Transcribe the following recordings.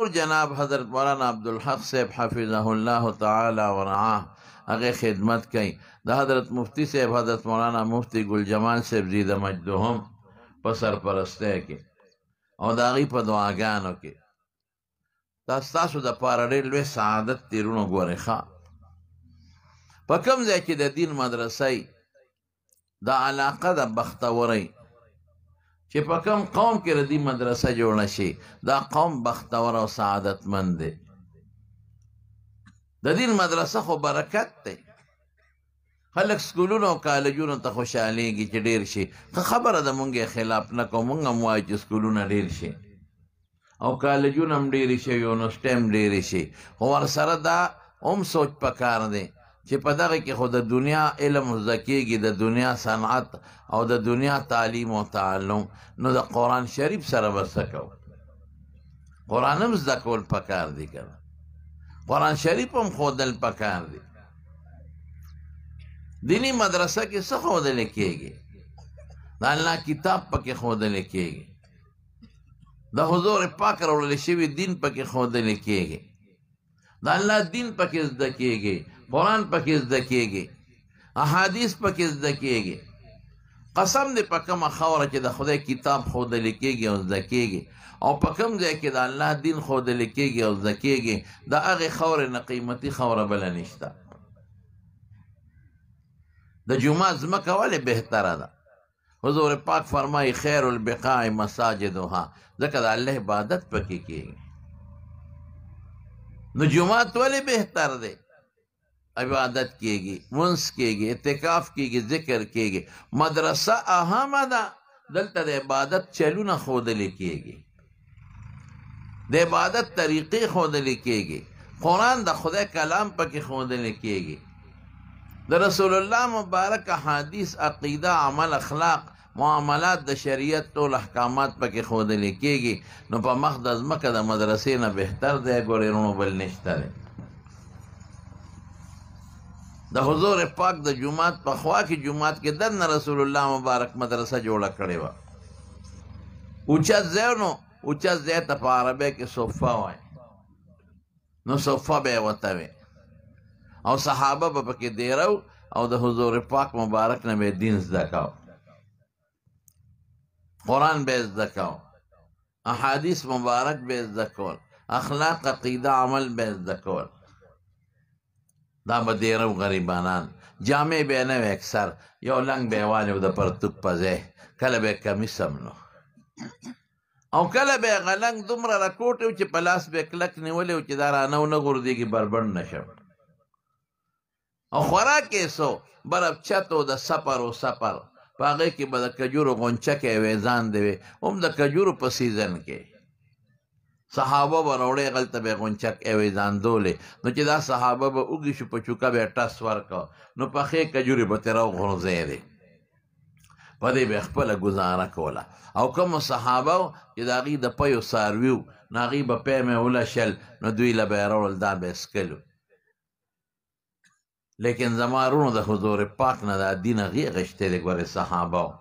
جناب حضرت مولانا عبدالحق صاحب حفظه الله تعالی ورعاه هغې خدمت کوي. د حضرت مفتي صاحب حضرت مولانا مفتي ګل جمال صاحب زیده مجدهم په سرپرستۍ کې او د هغوی په دعاګانو کې دا ستاسو دپاره ډېر لوی سعادت دی. وروڼو ګورئ، ښه په کوم ځای کې د دین مدرسه د علاقه د بختورۍ چې په کوم قوم کې د دې مدرسه جوړه شي، دا قوم بختور او سعادتمند دی. د دین مدرسه خو برکت دی. خلک سکولونو او کالجونو ته خوشحالېږي چې ډېر شي. ښه خبره ده، مونږ یې خلاف نه کوو، مونږ هم وایو چې سکولونه ډېر شي او کالجونه هم ډېرې شي، یونیورسټۍ هم ډېرې شي، خو ورسره دا هم سوچ پکار دی چې په دغه کې خو د دنیا علم زده کېږي، د دنیا صنعت او د دنیا تعلیم او تعلم، نو د قرآن شریف سره به څه کوو؟ قرآن هم زده کول پکار دی که نه؟ قرآن شریف هم ښودل پکار دی. دیني مدرسه کې څه ښودل کېږي؟ د الله کتاب پکې ښودل کېږي، د حضور پاک راوړل شوي دین پکې ښودل کېږي، د الله دین پکې زده کېږي، قرآن پکې زده کېږي، احادیث پکې زده کېږي. قسم دې په کومه خاوره چې د خدای کتاب ښودل کېږي او زده کېږي، او په کوم ځای کې د الله دین ښودل کېږي او زده کېږي، د هغې خاورې نه قیمتي خاوره بله نشته. د جومات ځمکه ولې بهتره ده؟ حضور پاک فرمایي خیر البقاع مساجدها، ځکه د الله عبادت پکې کېږي. نو جومات ولې بهتر دی؟ عبادت کېږي، مونځ کېږي، اعتکاف کېږي، ذکر کېږي. مدرسه اهمه ده، دلته د عبادت چلونه ښودلې کېږي، د عبادت طریقې ښودلې کېږي، قرآن د خدای کلام پکې ښودلې کېږي، د رسول الله مبارک احادیث، عقیده، عمل، اخلاق، معاملات، د شریعت ټول احکامات پکې ښودلې کېږي. نو په مخ د ځمکه د مدرسې نه بهتر دی ګورې وروڼو بل نشته دی. د حضور پاک د جومات په خوا کې جومات کې دننه رسول الله مبارک مدرسه جوړه کړې وه. اوچت ځای نو اوچت ځای ته په عربۍ کې صفه وایي، نو صفه به یې ورته وي او صحابه به پکې دیره او د حضور پاک مبارک نه به یې دین زده کاوه، قرآن به یې زده کاوه، احادیث مبارک به یې زده کول، اخلاق، عقیده، عمل به یې زده کول. دا به دیره و غریبانان، جامې به یې نه وې، اکثر یو لنګ به یې والی د پرتوک په ځای، کله به یې کمیس هم نو، او کله به یې غلنګ دومره راکوټی و چې په لاس به یې کلک نیولی و چې دا رانه ونه غورځېږي، بربنډ نه شم. او خوراک یې څه برف چت و د سپر و سپر، په هغې کې به د کجورو غونچکې وې، ځان دی وې، هم د کجورو په سیزن کې صحابه به راوړی، هغلته به یې غونچک اویزاندولې. نو چې دا صحابه به وږي شو، په چوکه به یې ټس ورکړ، نو پخې کجورې به ترې راوغورځېدې، په دې به یې خپله ګزاره کوله. او کومو صحابه وو چې د هغوی د پیو څاروي وو، نو هغوی به پی مې ولشل، نو دوی له به یې راوړل، دا به یې څکلو. لیکن زما وروڼو د حضور پاک نه دا دین هغې اخیستی دی. ګورې صحابه وو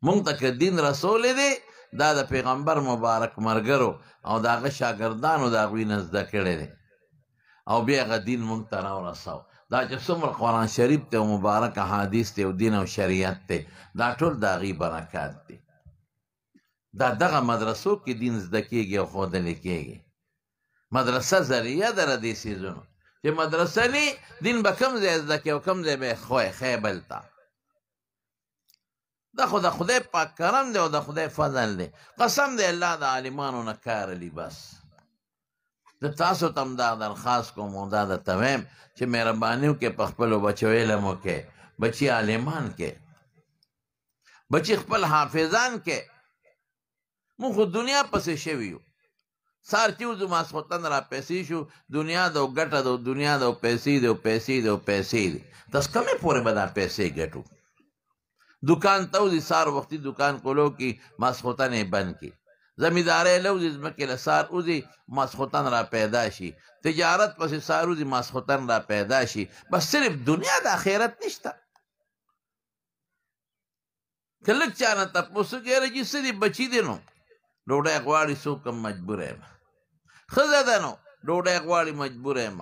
مونږ ته که دین رسولی دی، دا د پیغمبر مبارک مرګرو او د هغه شاګردانو د هغوی نه زده کړی دی، او بیا هغه دین مونږ ته راورساو. دا چې څومره قرآن شریف دی او مبارک احادیث دی او دین او شریعت دی، دا ټول د هغوی برکات دی. دا دغه مدرسو کې دین زده کېږي او ښودل کېږي. مدرسه ذریعه ده د دې څیزونو، چې مدرسه نی دین به کوم ځای زده کوي او کوم ځای به یې ښوی بل ته. دا خو د خدای پاک کرم دی او د خدای فضل دی. قسم دی الله د عالمانو نه کار لري. بس زه تاسو ته هم دا درخواست کوم او دا درته وایم چې مهرباني وکړئ په خپلو بچو علم وکړئ، بچي عالمان کړئ، بچي خپل حافظان کړئ. موږ خو دنیا پسې شوي یو، سهار چې وځو ماسخوتن را پیسې شو، دنیا ده او ګټه ده او دنیا ده او پیسې دي او پیسې دي او پیسې دي. تاسو کومې پورې به دا پیسې ګټو؟ دکان ته وځي سهار وختي دکان کولو کې ماسخوتن یې بند کړي، زمیندارۍ له وځي ځمکې له سهار وځي ماسخوتن را پیدا شي، تجارت پسې سهار وځي ماسخوتن را پیدا شي. بس صرف دنیا د آخرت نشته. که لږ چا نه تپوس وکړي یاره جي څه دي بچي دي، نو ډوډۍ غواړي، څوک هم مجبور یم. ښځه ده نو ډوډۍ غواړي، مجبوره یم.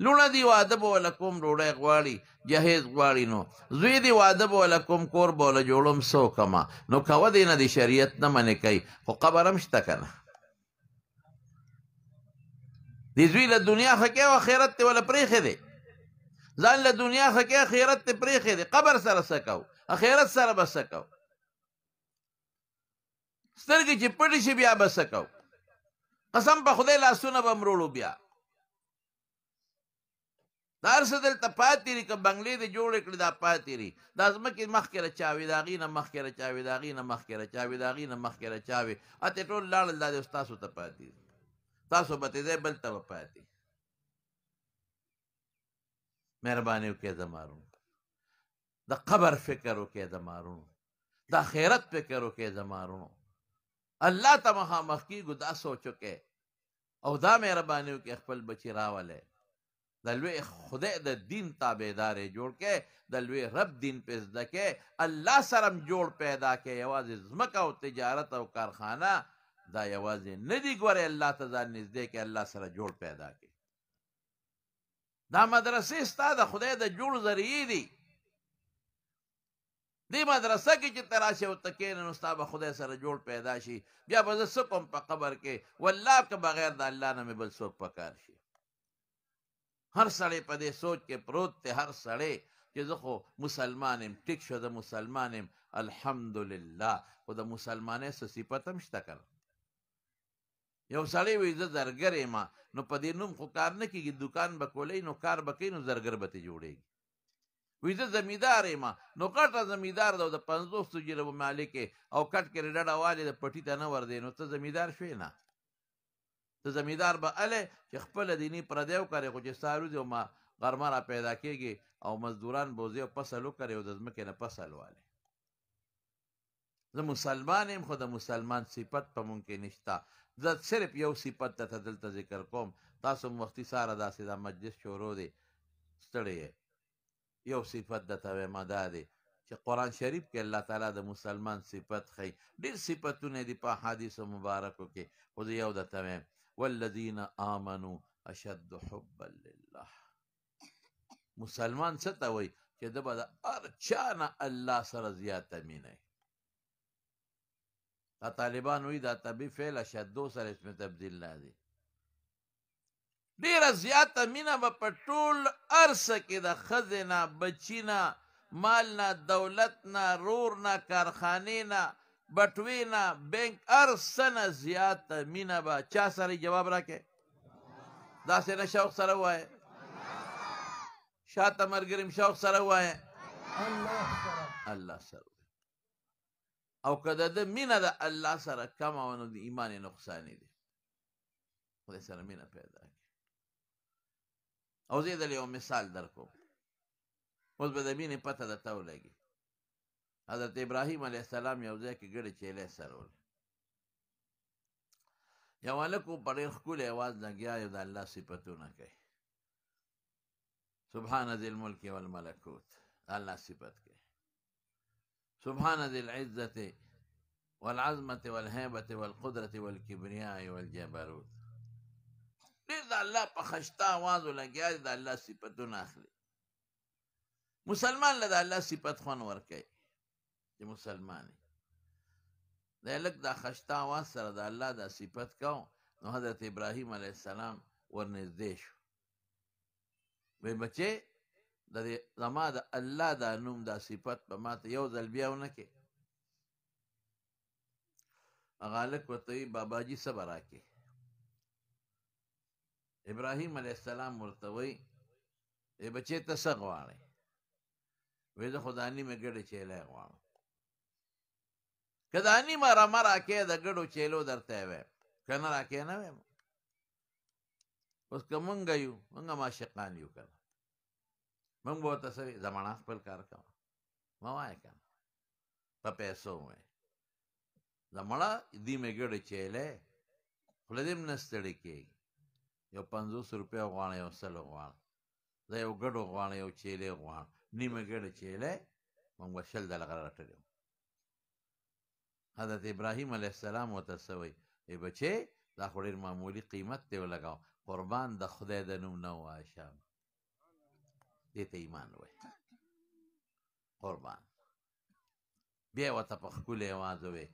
لوڼه دي واده به وله کوم، ډوډۍ غواړي، جهیز غواړي. نو زوی دي واده به وله کوم، کور به وله جوړوم، څه وکړمه؟ نو کوه دې نه، د شریعت نه منې کوي، خو قبر هم شته که نه؟ دې زوی له دنیا ښه کوي او آخرت دې وله پرېښی دی. ځان له دنیا ښه کوي، آخرت دې پرېښی دی. قبر سره څه کوو؟ آخرت سره به څه کوو؟ سترګې چې پټې شي بیا به څه کوو؟ قسم په خدای لاسونه به مروړو بیا. دا هر څه دلته پاتې دي. که بنګلې دې جوړې کړې دا پاتې دي. دا ځمکې مخکې له چا وي، د هغې نه مخکې له چا وي، د هغې نه مخکې له چا وي، د هغې نه مخکې له چا وي، هتې ټول لاړل. دا دې اوس تاسو ته پاتې دي، تاسو به ترې ځای بل ته به پاتې. مهرباني وکړئ زما وروڼو، د قبر فکر وکړئ زما وروڼو، د آخرت فکر وکړئ زما وروڼو. الله ته مخامخ کېږو، دا سوچ وکړئ او دا مهرباني وکړئ خپل بچي راولئ. د لوی خدای د دین تابعدار یې جوړ کړئ، د لوی رب دین پې زده کړئ، الله سره هم جوړ پیدا کړئ. یوازې ځمکه او تجارت او کارخانه دا یوازې نه دي، ګورئ الله ته ځان نږدې کړئ، الله سره جوړ پیدا کړئ. دا مدرسې ستا د خدای د جوړ ذریعې دي. دې مدرسه کې چې ته راشې او ته کښېنې نو ستا به خدای سره جوړ پیدا شي. بیا به زه څه کوم په قبر کې؟ والله که بغیر د الله نه مې بل څوک پکار شي. هر سړی په دې سوچ کې پروت دی، هر سړی چې زه خو مسلمان یم، ټیک شو زه مسلمان یم، الحمدلله، خو د مسلمانۍ څه صفت هم شته که نه؟ یو سړی وایي زه زرګر یم، نو په دې نوم خو کار نه کېږي، دوکان به کولی نو کار به کوي نو زرګر به ترې جوړېږي. وایي زه زمیندار یم، نو غټه زمیندار ده او د 50 جریبو مالک یې او کټ کې ډډه والې د پټي ته نه ورځې، نو ته زمیندار شوې نه. ته زمیندار به هلی چې خپله دیني پردی وکرې، خو چې ستا روزي او ما غرمه را پیدا کېږي او مزدوران بوځي او فصل وکرې او د ځمکې نه فصل والې. زه مسلمان یم، خو د مسلمان صفت په مونږ کې نشته. زه صرف یو صفت درته دلته ذکر کوم، تاسو هم وختي ساره داسې دا مجلس شروع دی، ستړی یې. یو صفت درته وایم، دا دی چې قرآن شریف کې الله تعالی د مسلمان صفت ښیي. ډېر صفتونه دي په احادیثو مبارکو کې، خو زه یو درته وایم، والذین آمنوا اشد حبا لله. مسلمان څه ته وایي؟ چې ده به د هر چا نه الله سره زیاته مینه وي. دا طالبان وایي دا طبیعي فعل اشدو سره اسم تبدیل راځي. ډېره زیاته مینه به په ټول هر څه کې د ښځې نه، بچي نه، مال نه، دولت نه، رور نه، کارخانې نه، بټوې نه، بینک، هر څه نه زیاته مینه به چا سره؟ جواب راکړئ، داسې نه شوق سره ووایه، شاته ملګري هم شوق سره ووایه، الله سره. او که د ده مینه د الله سره کمه وه نو د ایمان یې نقصاني دی. خدای سره مینه پیدا کړي. او زه یې دلته یو مثال درکوم، اوس به د مینې پته درته ولګي. حضرت ابراهیم علیه السلام یو ځای کې ګړې چیلې سرولې. یو هلک و په ډېر ښکلي اواز لګیا یو د الله صفتونه کوي، سبحان ذي الملک والملکوت، الله صفت کوي، سبحان ذي العزة والعظمة والهيبة والقدرة والكبرياء والجبروت. ډېر د الله په خشته اواز لګیا دی، د الله صفتونه اخلي. مسلمان له د الله صفت خوند ورکوي چې مسلمان یې. د هلک دا خشته اواز سره د الله دا صفت کو، نو حضرت ابراهیم علیه السلام ورنږدې شو، وایي بچې د دې زما د الله دا نوم دا صفت په ما ته یو ځل بیا ونه کړې. هغه هلک ورته وایي باباجي څه به راکړې؟ ابراهیم علیه السلام ورته وایي ای بچې ته څه غواړې؟ وایي زه خو دا نیمه ګډې چیلی غواړم. که دا نیمه رمه راکې د ګډو چیلو درته یې وایم، که نه راکې نه وایم. اوس که مونږ یو، مونږ عاشقان یو که نه، مونږ به ورته څه وایي؟ زمانه خپل کار کوه، مه وایه که نه، په پیسو وایي زمړه نیمې ګډې چیلې خوله دې هم نه ستړې کېږي. یو 50 روپۍ غواړم، یو 100 غواړم، زه یو ګډو غواړم، یو چیلې غواړم، نیمه ګډه چیلې مونږ به 20 دلغه رټلې وو. حضرت ابراهیم علیه السلام ورته څه وایي؟ ای بچې دا خو ډېر معمولي قیمت دی ولګاو، قربان د خدای د نوم نه ووایه شابه، دې ته ایمان وایي. قربان بیا ورته په ښکلي اواز ووایي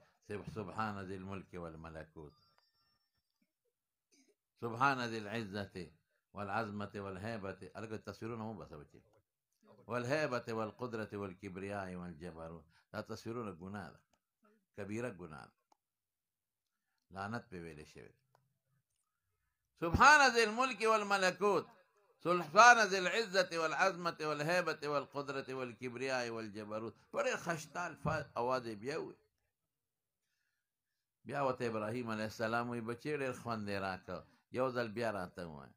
سبحان ذي الملک والملکوت، سبحان ذي العزة والعظمة والهيبة. هلکه تصویرونه مو بسه بچي، والهيبة والقدرة والكبرياء والجبروت. دا تصویرونه ګناه ده، کبیره ګناه ده، لعنت پې ویلی شوی. سبحان ذي الملك والملكوت، سبحان ذي العزة والعظمة والهيبة والقدرة والكبرياء والجبروت. په ډېر ښایسته الفاظ اواز یې بیا وویل. بیا ورته ابراهیم علیه السلام وایي بچې ډېر خوند یې راکړ، یو ځل بیا راته ووایه.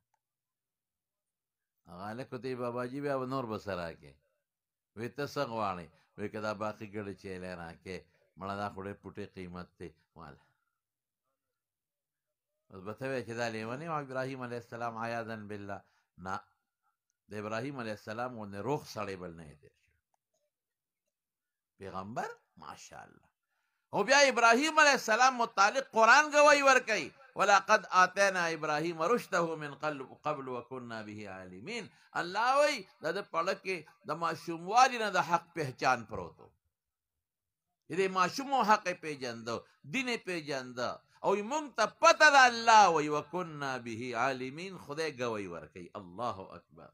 هغه هلک ورته وایي باباجي بیا به نور به څه راکړې؟ وایي ته څه غواړې؟ وایي که دا باقي ګړی چیلی راکړې، مړه دا خو ډېر پوټی قیمت دی، واله. اوس به ته وایې چې دا لیونی و ابراهیم علیه السلام، عیاذا بالله. نه، د ابراهیم علیه السلام غوندې روغ سړی بل نه دی تېر شوی، پیغمبر ماشاءالله. او بیا ابراهیم علیه السلام متعلق قرآن گواہی ورکوي، ولقد آتینا ابراهیم رشده من قبل وکنا به عالمین. الله وایي د ده په زړه کې د ماشوموالي نه د حق پهچان پروت و، دې ماشومو حق یې پېژنده، دین یې پېژنده، او موږ ته پته ده. الله وایي وکنا به عالمین، خدای ګواهي ورکوي. الله اکبر.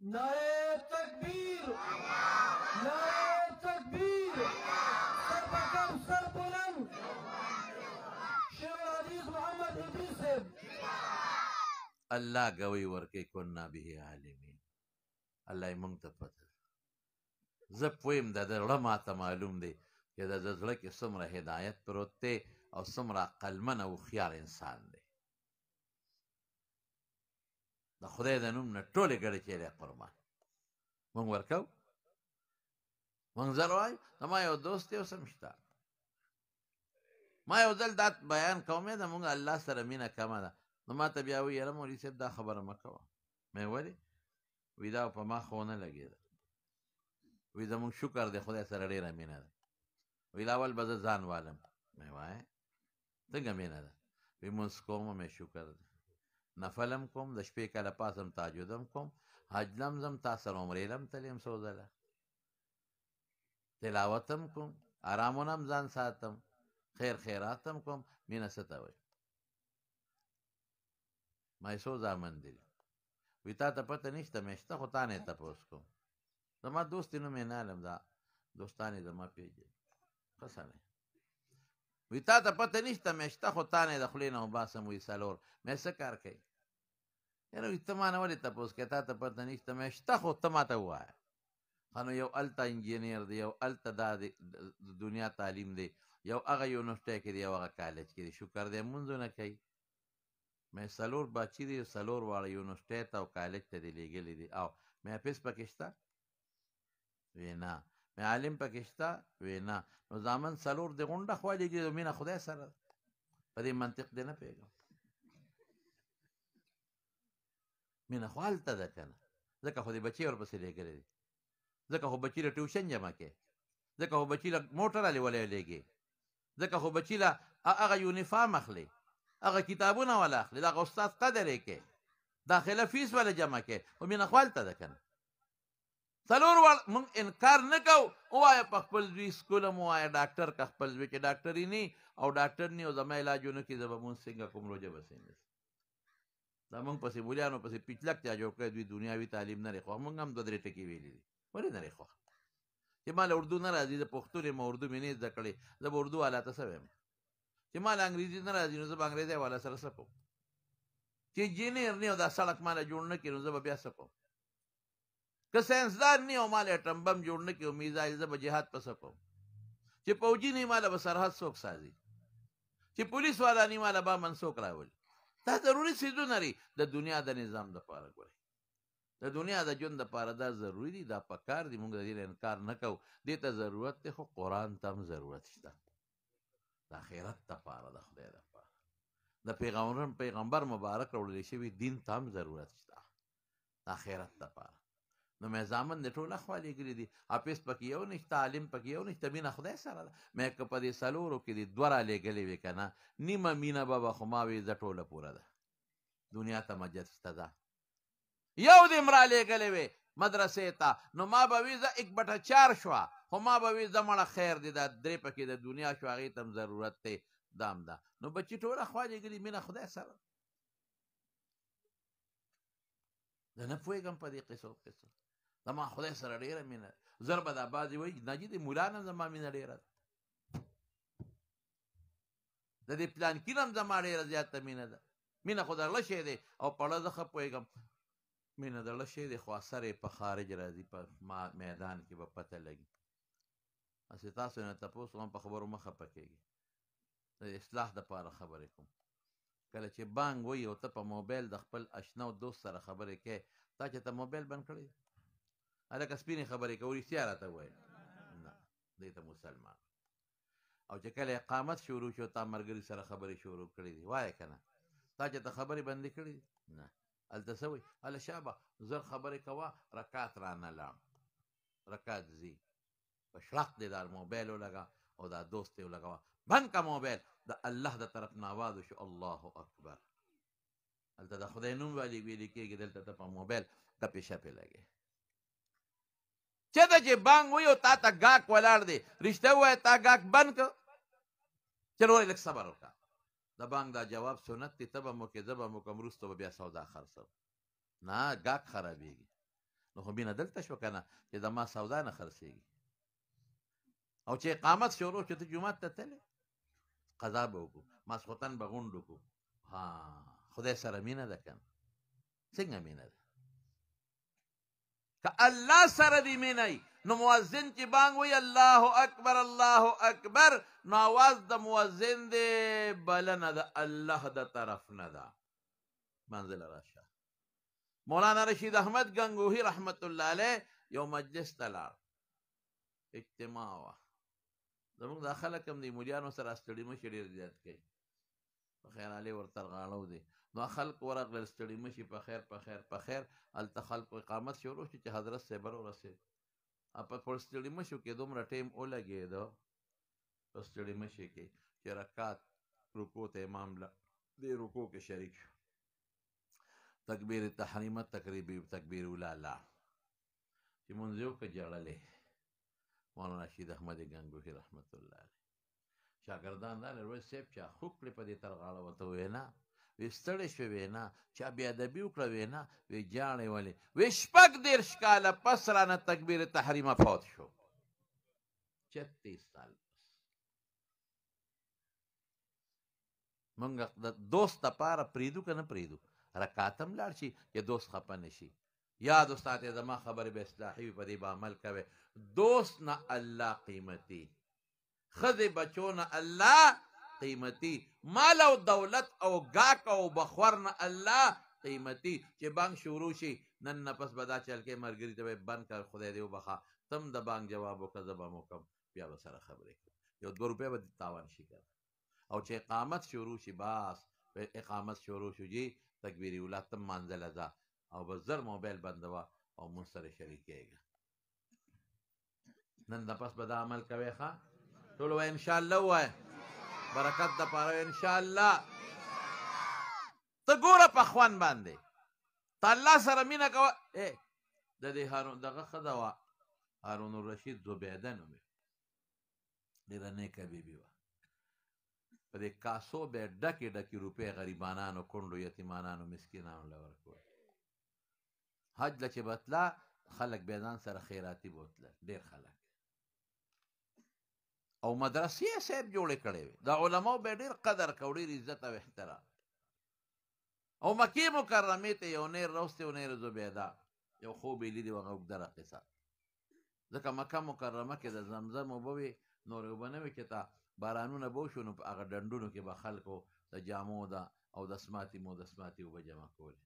نعرہ تکبیر، نعرہ تکبیر، سر بکم سر بلند، شیخ الحدیث محمد ادریس صاحب. الله ګواهي ورکوي کنا به عالمین. الله یې موږ ته پته ده. زه پوه یم د ده زړه ماته معلوم دی چې د ده زړه کې څومره هدایت پروت دی او څومره عقلمن او هوښیار انسان دی. د خدای د نوم نه ټولې ګړې چیرې قربان موږ ورکوو. موږ زر وایو زما یو دوست دی اوس هم شته، ما یو ځل دا بیان کوم د موږ الله سره مینه کمه ده، نو ما ته بیا وایي یاره مولوي صاحب دا خبره مه کوه. مې ولې؟ وایي دا په ما ښه ونه لګېده. وایي زموږ شکر دی خدای سره ډېره مینه ده. وایي اول به زه ځان والم. مې وایي څنګه مینه ده؟ وایي لمونځ کوم، مې شکر دی، نفل هم کوم، د شپې کله پاڅم تهجد هم کوم، حج له هم ځم، تا سره عمرې له هم تللی یم څو ځله، تلاوت هم کوم، ارامونه هم ځان ساتم، خیر خیرات هم کوم، مینه څه ته وایي؟ ما یې څو زامن دي؟ وایي تا ته پته نشته. مې شته خو تا نه یې تپوس کوم. زما دوست یې نوم یې نه علم، دا دوستان یې زما پېژني، ښه سړی. وایي تا ته پته نشته، مې شته خو تا نه یې د خولې نه وباسم. وایي څلور. مې څه کار کوي؟ یاره وایي ته ما نه ولې تپوس کوې، تا ته پته نشته، مې شته خو ته ما ته ووایه. ښه نو یو هلته انجینیر دی، یو هلته دا دی د دنیا تعلیم دی، یو هغه یونیورسټۍ کې دی، یو هغه کالج کې دی، شکر دی لمونځونه کوي. مې څلور بچي دي، څلور واړه یونیورسټۍ ته او کالج ته دې لېږلي دي. او مې حافظ پکې شته؟ وی نه. مې عالم پکې شته؟ وی نه. نو زامن څلور دې غونډه خوا لېږلي، مینه خدای سره ده. په دې منطق دې نه پوهېږم. مینه خو هلته ده که نه، ځکه خو دې بچي ورپسې لېږلي دي، ځکه خو بچي له ټیوشن جمع کې، ځکه خو بچي له موټر ولې لېږي، ځکه خو بچي له هغه یونیفارم اخلي، هغه کتابونه ولا اخلي، دغه استاد قدر یې کوي، داخله فیس ولا جمع کوي، خو مینه خو هلته ده که نه. څلور واړه موږ انکار نه کوو، ووایه په خپل زوی سکول هم ووایه ډاکټر که خپل زوی چې ډاکټري نه او ډاکټر نه او زما علاج ونه کړي، زه به مونځ څنګه کوم، روژه به څنګه سم. دا موږ پسې مولیانو پسې پیچلک چا جوړ کړی، دوی دنیاوي تعلیم نه لري، خو موږ هم دوه درې ټکي ویلي دي. ولې نه لري خوښ؟ چې ما له اردو نه راځي، زه پښتون یم، اردو مې نه زده کړې، زه به اردو والا ته څه وایم؟ چې ما له انګریزي نه راځي نو زه به انګریزي والا سره څه کوم؟ چې انجینیر نه او دا سړک ما له جوړ نه کړي نو زه به بیا څه کوم؟ که ساینسدان نه او ما له اټم بم جوړ نه کړي او میزایل، زه به جهاد په څه کوم؟ چې پوجي نه ما له به سرحد څوک سازي؟ چې پولیس والا نه ما له به من څوک راولي؟ دا ضروري څیزونه لري د دنیا د نظام دپاره. ګورئ د دنیا د ژوند دپاره دا ضروري دي، دا پکار دي، موږ د دې نه انکار نه کوو، دې ته ضرورت دی، خو قرآن ته هم ضرورت شته، د آخرت دپاره، د خدای دپاره، د پیغمبر مبارک راوړل شوي دین ته هم ضرورت شته، د آخرت دپاره. نو مې زامن دې ټول اخوا لېږلي دي، حافظ پکې یو نشته، عالم پکې یو نشته، مینه خدای سره ده. مې که په دې څلورو کې دې دوه رالیږلې وې که نه، نیمه مینه به خو ما وې زه ټوله پوره ده، دنیا ته مجد شته ده. یو دې هم رالیږلې وې مدرسې ته، نو ما به وي زه ایک بټه چار شوه، خو ما به وي زه مړه خیر دی، دا درې پکې د دنیا شو، هغې ته هم ضرورت دی، دا هم ده. نو بچي ټول اخوا لېږلي، مینه خدای سره. زه نه پوهېږم په دې قصو قصو، زما خدای سره ډېره مینه ده. زر به دا بعضې وایي نه جي د مولا نه زما مینه ډېره ده، د دې پلانکي نه هم زما ډېره زیاته مینه ده. مینه خو د غله شی دی او په اړه زه ښه پوهېږم، مینه د غله شی دی، خو اثر یې په خارج راځي، په میدان کې به پته لګي. هسې تاسو نه تپوس کوم، په خبرو مه خفه کېږئ، د اصلاح دپاره خبرې کوم. کله چې بانګ وایي او ته په موبایل د خپل اشنا او دوست سره خبرې کوې، تا چې ته موبایل بند کړی هلکه سپینې خبرې کوي، رښتیا راته ووایه، نه دې ته مسلمان. او چې کله اقامت شروع شو، تا ملګري سره خبرې شروع کړې دي، وایه که نه؟ تا چې ته خبرې بندې کړې دي؟ نه. هلته څه وایي؟ هله شابه زر خبرې کوه، رکات رانه لاړ، رکات ځي په شړق دې دا موبایل ولګه او دا دوست یې ولګوه، بند که موبایل. د الله د طرف نه اواز وشو، الله اکبر. هلته د خدای نوم والي ویل کېږي، دلته ته په موبایل ګپې شپې لګې. چېرته چې بانګ وایي او تا ته ګاک ولاړ دی، رښتیا ووایه تا ګاک بند کړ، چې نور یې لږ صبر وکړه. د بانګ دا جواب سنت دی، ته به مو کې، زه به مو کوم، وروسته به بیا سودا خرڅوم. نه، ګاک خرابېږي. نو خو مینه دلته شوه که نه چې د ما سودا نه خرڅېږي. او چې اقامت شروع شو، ته جومات ته تلې، قضا به وکړو، ماسخوتن به غونډ وکړو. ها، خدای سره مینه ده که نه؟ څنګه مینه ده؟ که الله سره دې مینه وي، نو مؤذن چې بانګ وایي الله اکبر الله اکبر، نو آواز د مؤذن دی، بلنه د الله د طرف نه ده. منزله راشه. مولانا رشید احمد ګنګوهي رحمت الله علیه یو مجلس ته لاړ، اجتماع وه. زموږ دا خلک هم د مولیانو سره ستړي مشي ډېر زیات کوي، په خیر علي ورته غاړو دی. نو خلک ورغلل ستړي مشي، په خیر په خیر په خیر. هلته خلکو اقامت شروع شو چې حضرت صاحب ورسېد. په ستړي مشو کې دومره ټایم ولګېده، په ستړي مشي کې چې رکات رکوع ته امام له دې رکوع کې شریک شو، تکبیر تحریمه تکبیر اولا لاړ، چې مونځ یې وکړ ژړلې. مولانا رشید احمد ګنګوهي رحمت الله علیه شاګردان راغلل، وایي صاحب چا خوږ کړې په دې تر غاړه ورته ووایي نه، وی ستړی شوې وی نه، چا بې ادبي وکړه وی نه، وی ژاړې ولې؟ وی 36 کاله پس رانه تکبیر تحریمه فوت شو، 36 سال پس. مونږ د دوست دپاره پرېږدو که نه پرېږدو؟ رکات هم لاړ شي چې دوست خفه نه شي. یاد وساتئ زما خبرې به اصلاحي وي، په دې به عمل کوئ. دوست نه الله قیمتي، ښځې بچو نه الله قیمتي، مال او دولت او ګاک او بخور نه الله قیمتي. چې بانک شروع شي نن نه پس به دا چل کې ملګري ته به بند کړ، خدای دې وبخښه، ته هم د بانک جواب وکړه، زه به هم وکړم، بیا به سره خبرې کوو. یو 2 روپۍ به دې تاوان شي که نه. او چې اقامت شروع شي، بس اقامت شروع شو جي، تکبیر اولا ته لمانځه ځه او به زر موبایل بندوه او مونږ سره شریکېږه. نن د پس به دا عمل کوې؟ ښه ټول وایه انشاءالله، ووایه برکت دپاره انشاءالله. ته ګوره په خوند باندې ته الله سره مینه کوه. د دې هارون دغه ښځه وه، هارون الرشید زبیده نومې، ډېره نیکه بیبي وه. په دې کاسو به یې ډکې ډکې روپۍ غریبانانو، کونډو، یتیمانانو، مسکینانو له ورکولې. حج له چې به تله خلک به ځان سره خیراتي بوتلل، ډېر خلک. او مدرسې یې صاحب جوړې کړې وې، د علماو به ډېر قدر کو، ډېر عزت او احترام. او مکې مکرمې ته یو نیر راوستی او نیر زبیده، یو خوب یې لیدی، هغه اوږده قصه. ځکه مکه مکرمه کې د زمزم اوبه وې، نورې اوبه نه وې، چې ته بارانونه به وشو نو په هغه ډنډونو کې به خلکو د جامو ده او د سماتي مو د سماتي اوبه جمع کولې،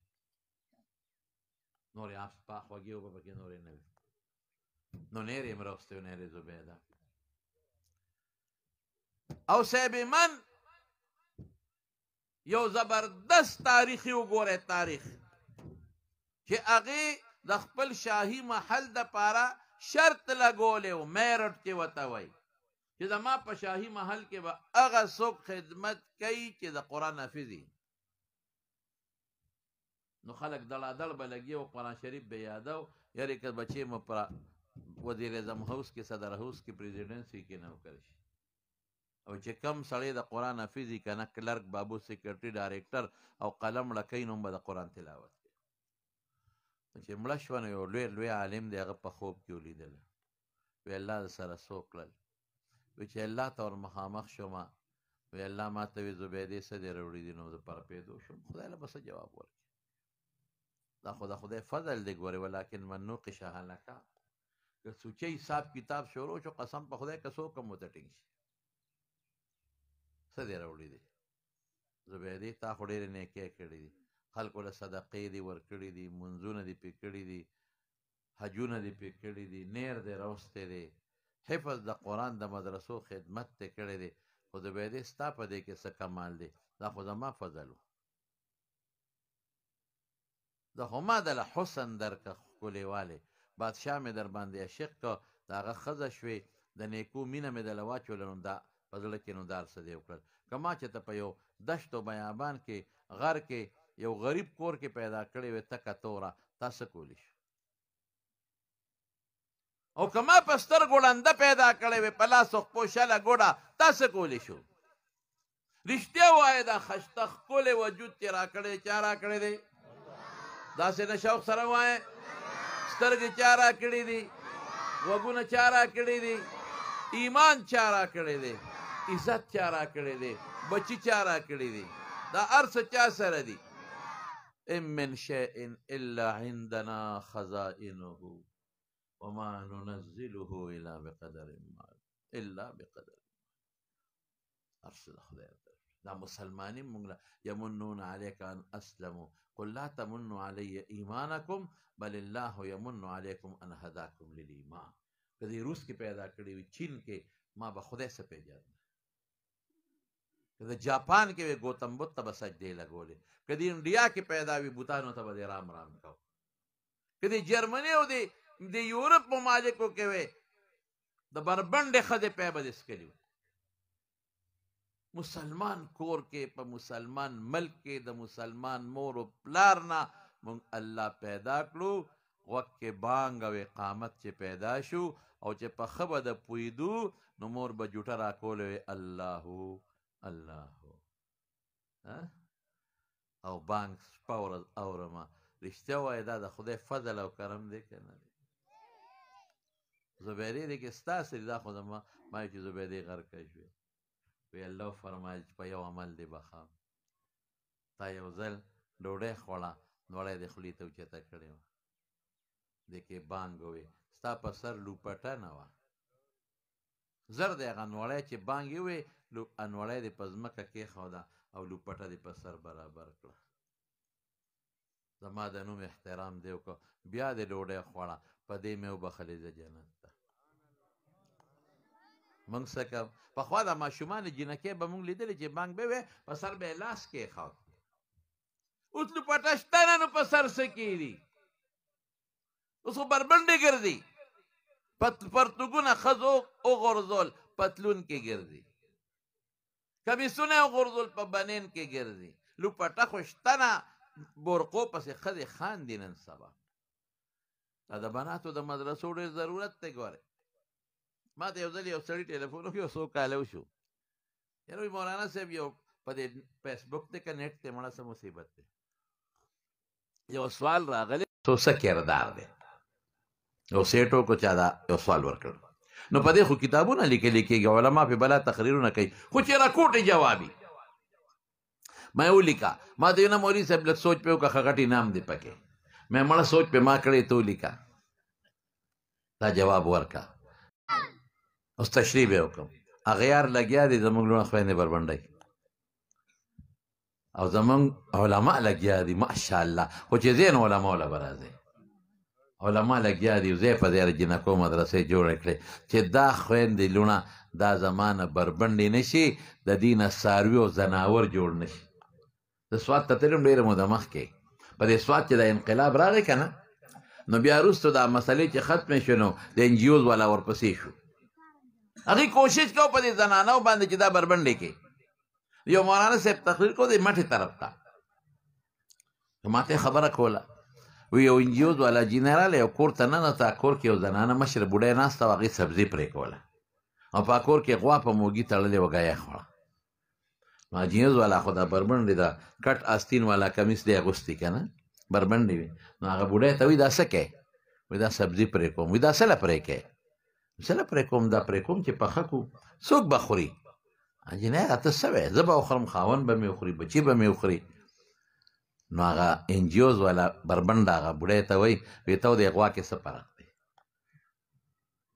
نورې آس پاک خوږې اوبه پکې نورې نه وې. نو نیر یې هم راوستی او نیر زبیده. او صاحب من یو زبردست تاریخي وګوره، تاریخ چې هغې د خپل شاهي محل دپاره شرط لګولی و، میرټ چې ورته وایي چې زما په شاهي محل کې به هغه څوک خدمت کوي چې د قرآن حافظ وي. نو خلک دړادړ به لګي او قرآن شریف به یادو، یعنې که بچې مو په وزیر اعظم هاوس کې، صدر هاوس کې، پریزیډنسي کې نوکر شي. او چې کم سړی د قرآن حافظ وي که نه، کلرک، بابو، سیکرټري، ډایرکټر او قلم ړکوي، نو هم به د قرآن تلاوت کوي. چې مړه شوه نو یو لوی لوی عالم دی، هغه په خوب کې ولیدله، وی الله د سره څه وکړل؟ وی چې الله ته ور مخامخ شوم، وی الله ما ته وی زبیدې څه دې راوړي دي؟ نو زه پرپېدو شوم، خدای له به څه جواب ورکړي؟ دا خو د خدای فضل دی ګورې، ولکن من نوقش هلکا. که سوچه حساب کتاب شروع شو، قسم په خدای که څوک هم ورته ټینګ شي. څه دې راوړي دي زبیدې؟ تا خو ډېرې نیکۍ کړې دي، خلکو له صدقې دې ورکړي دي، منځونه دې پرې کړي دي، حجونه دې پرې کړي دي، نیر دې راوستی دی، حفظ د قرآن د مدرسو خدمت دې کړی دی، خو زبیدې ستا په دې کې څه کمال دی؟ دا خو زما فضل و، دا خو ما دله حسن درکه، ښکلیوالی، بادشاه مې در باندې عاشق که، د هغه ښځه شوې، د نیکو مینه مې دله واچوله، نو دا په زړه کې نو دا هر څه دې وکړل. که ما چې ته په یو دشت و بیابان کې، غر کې، یو غریب کور کې پیدا کړې وې، تکه توره، تا څه کولی شو؟ او که ما په سترګو ړنده پیدا کړې وې، په لاس او پښو شله ګوډه، تا څه کولی شو؟ رښتیا وایه، دا خشته ښکلی وجود چې راکړی، چا راکړی دی؟ داسې نه شوق سره وایه، سترګې چا راکړې دي؟ غوږونه چا راکړي دي؟ ایمان چا راکړی دی؟ عزت چا راکړی دی؟ بچی چا راکړي دي؟ دا هر څه چا سره دي؟ ان من شیء الا عندنا خزائنه وما ننزله الا بقدر معلوم، الا بقدر. هر څه د خدای طرف. دا مسلماني مونږ له یمنون علیک ان اسلموا قل لا تمنوا علی ایمانکم بل الله یمن علیکم ان هداکم للایمان. که دې روس کې پیدا کړی وي، چین کې، ما به خدای څه پیژانده. که د جاپان کې وي، ګوتم بت ته به سجدې لګولې. که د انډیا کې پیدا وي، بوتانو ته به دې رام رام کو. که د جرمني او د یورپ ممالکو کې وي، د بربنډې ښځې پی به دې څکلي وي. مسلمان کور کې، په مسلمان ملک کې، د مسلمان مور او پلار نه مونږ الله پیدا کړو. غوږ کې بانګ او اقامت چې پیدا شو او چې په ښه به د پوهېدو، نو مور به جوټه راکولې وي، الله الله. او بانګ شپه ورځ اورمه. رښتیا وایه، دا د خدای فضل او کرم دی که نه دی؟ زبیدې دې کې ستاسې دي، دا خو زما ما چې زبیدې غرقه شوې. وی الله فرمایل چې په یو عمل دې بخښم، تا یو ځل ډوډۍ خوړه، نوړی دې خولې ته اوچته کړې وه، دې کې بانګ وې، ستا په سر لوپټه نه وه، زر دی هغه نوړی چې بانګ یې وې، نوړی دې په ځمکه کېښوده او لوپټه دې په سر برابر کړه، زما د نوم احترام دې وکړه، بیا دې ډوډۍ خوړه، په دې مې وبخښلې زه جنت ته. موږ څه کوو؟ پخوا دا ماشومانې جینکۍ به موږ لیدلې چې بانګ به وې، په سر به یې لاس کېښود. اوس لوپټه شته نه، نو په سر څه کېږي؟ اوس خو بربنډې ګرځي، پرتوګونه ښځو وغورځول، پتلون کې ګرځي، کمیسونه یې وغورځول، په بنین کې ګرځي. لوپټه خو شته نه، بورقو پسې ښځې خاندي نن سبا. دا د بناتو د مدرسو ډېر ضرورت دی. ګورې، ما ته یو ځل یو سړي ټلیفون وکړ، یو څو کاله وشو، یاره وایي مولانا صاحب یو په دې فیسبوک دی که نېټ دی، مړه څه مصیبت دی، یو سوال راغلی، څو څه کردار دی، یو سیټ وکړو چا دا یو سوال ورکړ. نو په دې خو کتابونه لیکل کېږي، علما پرې بلا تقریرونه کوي، خو چې راکوټې جوابي ما یې ولیکه. ما ته یې نه مولوي صاحب لږ سوچ پرې وکړه، ښه غټ انعام دی پکې. مې مړه سوچ پرې ما کړی، ته ولیکه، دا جواب ورکړه. اوس تشریح به وکړم. اغیار لګیا دي زموږ لوڼه خویندې بربنډوي، او زموږ علما لګیا دي ماشاءالله، خو چې ځین علماو له به راځي، علما لګیا دي ځای په ځای د جینکو مدرسې جوړې کړې چې دا خویندې لوڼه دا زمانه بربنډې نه شي، د دې نه څاروي او ځناور جوړ نه شي. زه سوات ته تلم ډېره موده مخکې، په دې سوات چې دا انقلاب راغی که نه، نو بیا وروسته دا مسلې چې ختمې شو نو د این جي اوز والا ورپسې شو. هغې کوشش کو په دې زنانو باندې چې دا بربنډې کې. یو مولانا صاحب تقریر کو د مټې طرف ته، ماته خبره کوله، وی یو این جي اوز والا جینۍ راغله، یو کور ته ننوته، کور کې یو زنانه مشره بوډۍ ناسته وه، هغې سبزي پرې کوله او په کور کې غوا په موږي تړلې وه، ګیا خوړه. نو جینیوز والا خو دا بربنډې ده، کټ آستین والا کمیس دی اغوستی که نه، بربنډې وي. نو هغه بوډۍ ته وایي دا څه کوې؟ وایي دا سبزي پرې کوم. وایي دا څه له پرې کوې؟ څه له پرې کوم؟ دا پرې کوم چې پخه کړو، څوک به خوري؟ جینۍ راته څه وایې، زه به وخورم، خاوند به مې وخوري، بچي به مې وخوري. نو هغه انجیوز والا بربنډه هغه بوډۍ ته وایي، وایي ته او دې غوا کې څه فرق دی؟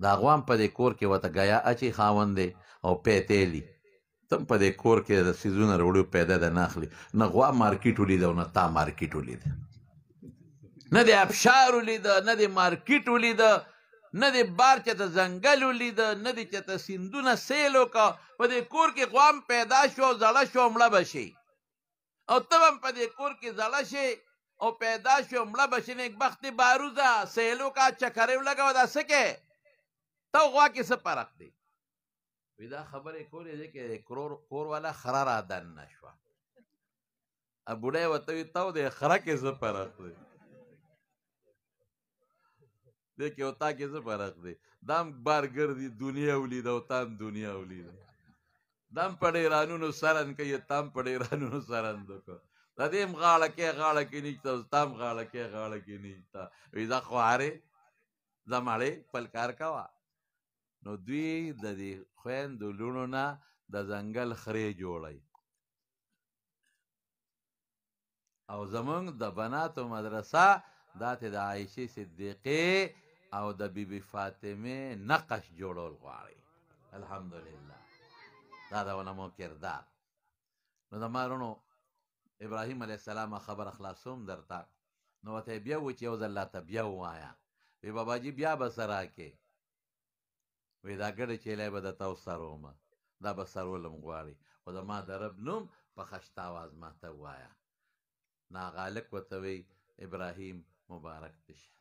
دا غوا هم په دې کور کې ورته ګیا اچي خاوند دی او پی تیلي، ته هم په دې کور کې د څیزونه راوړي او پیدا د نه اخلي. نه غوا مارکیټ ولید او نه تا مارکیټ ولید، نه دې ابشار ولید، نه دې مارکیټ ولید، نه دې بار چېرته ځنګل ولید، نه دې چېرته سیندونه سیل وکړه. په دې کور کې غوا هم پیدا شو او زړه شو او مړه به شي، او ته به هم په دې کور کې زړه شې او پیدا شو او مړه به شې. نېکبختې باروزه سیل وکړه، چکرې ولګوه، دا څه کوې؟ ته او غوا کې څه فرق دی؟ وی دا خبرې کولې ځکه کور والا خره را دننه شوه. بوډۍ ورته وایي ته او دې خره کې څه فرق دی؟ دې کې او تا کې څه فرق دی؟ دا هم بار ګرځي دنیا ولیده او تا هم دنیا ولیده، دا هم په ډېرانونو سرن کوي، تا هم په ډېرانونو سرند وکړه، د دې هم غاړه کې غاړه کې نشته او ستا هم غاړه کې غاړه کې نشته. وایي ځه خوارې، ځه مړې، خپل کار کوه. نو دوی د دې خویندو لوڼو نه د ځنګل خرې جوړوي. او زمونږ د بناتو مدرسه دا ته د عایشې صدیقې او د بی بی فاطمې نقش جوړول غواړي. الحمدلله دا د علماو کردار. نو د ما وروڼو ابراهیم علیه السلام خبره خلاصوم درته. نو ورته یې بیا وویل چې یو ځل راته بیا ووایه. وی باباجي بیا به څه راکې؟ وی دا ګډې چیلۍ به درته وسرومه، دا به سرولم غواړي، خو زما د رب نوم په خشته اواز ماته ووایه. نو هغه هلک ورته وایي ابراهیم مبارک دې شه،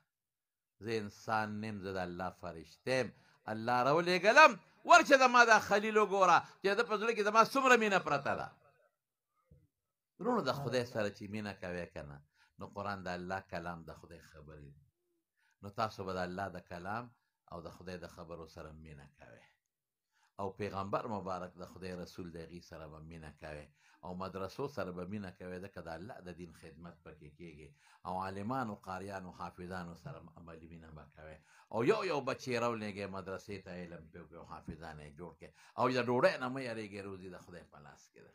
زه انسان نیم، زه د الله فرشته یم، الله راولېږلم، ورشه زما دا خلیل وګوره چې د په زړه کې زما څومره مینه پرته ده. وروڼو د خدای سره چې مینه کوې که نه، نو قرآن د الله کلام د خدای خبرې دي، نو تاسو به د الله د کلام او د خدای د خبرو سره مینه کوئ، او پیغمبر مبارک د خدای رسول د هغې سره به مینه کوئ، او مدرسو سره به مینه کوئ، ځکه د الله د دین خدمت پکې کېږي، او عالمانو قاریانو حافظانو سره عملي مینه به کوئ، او یو یو بچی راولېږئ مدرسې ته علم پرې وکړئ او حافظان یې جوړ کړئ، او د ډوډۍ نه مه یېرېږئ، روزي د خدای په لاس کې ده،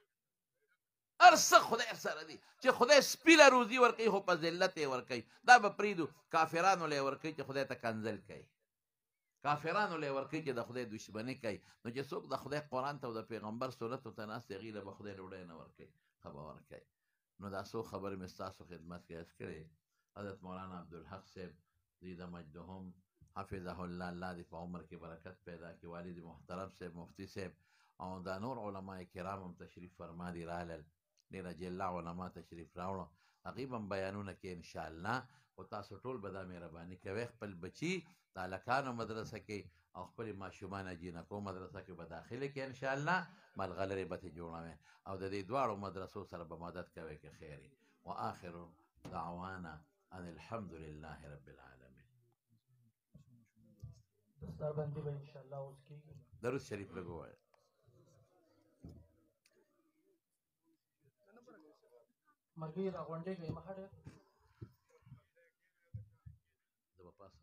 هر څه خدای سره دي. چې خدای سپي له روزي ورکوي خو په ذلت یې ورکوي، دا به پرېږدو کافرانو له یې ورکوي چې خدای ته کنځل کوي، کافرانو له یې ورکوي چې د خدای دښمني کوي. نو چې څوک د خدای قرآن ته او د پیغمبر سنتو ته ناست دی، هغوی له به خدای ډوډۍ نه ورکوي، ښه به ورکوي. نو دا څو خبرې مې ستاسو خدمت کې عرض کړې. حضرت مولانا عبدالحق صاحب دوی د مجدهم حفظه الله، الله دې په عمر کې برکت پیدا کړي، والد محترم صاحب مفتي صاحب او دا نور علما کرام هم تشریف فرما دي، رالل ډېر اجلا علما تشریف راوړو، هغوی به هم بیانونه کوي انشاءالله. خو تاسو ټول به دا مهرباني کوئ، خپل بچي د هلکانو مدرسه کې او خپلې ماشومان جینکو مدرسه کې به داخلې کړئ انشاءالله، ملغلرې به ترې جوړوئ او د دې دواړو مدرسو سره به مدد کوئ که خیر وي. وآخر دعوانا ان الحمد لله رب العالمین. دستاربندي به انشاءالله اوس کېږي. درود شریف لږ ووایه. مرګي راغونډېږئ مه ډېر. زه به پاڅم.